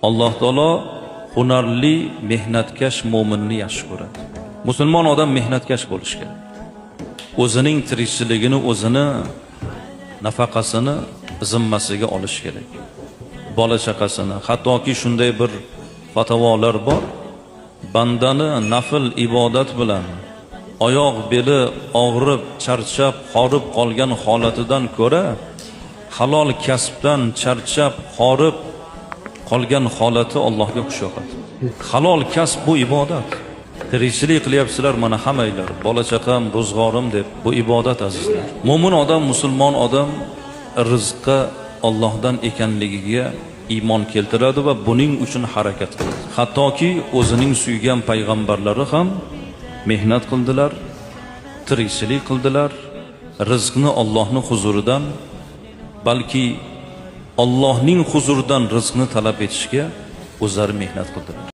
Alloh taolo hunarli, mehnatkash mo'minni yaxshi ko'radi. Musulmon odam mehnatkash bo'lishi kerak. O'zining tirikchiligini, o'zini nafaqasini zimmasiga olish kerak. Bola chaqasini, hattoki shunday bir fatvolar bor. Bandani nafl ibodat bilan oyoq beli og'rib, charchab, horib qolgan holatidan ko'ra halol kasbdan charchab, horib qolgan holati Allohga xush yoqadi. Halol kasb bu ibodat. Tirikchilik qilyapsizlar mana hammanglar, bola chaqam, ro'zg'orim deb, bu ibodat, azizlar. Mo'min odam, musulmon odam rizqqa Allohdan ekanligiga iymon keltiradi va buning uchun harakat qiladi. Hattoki o'zining suygan payg'ambarlari ham mehnat qildilar, tirikchilik qildilar, rizqni Allohning huzuridan, balki Allohning huzuridan rizqni talab etishga o'zlari mehnat qildilar.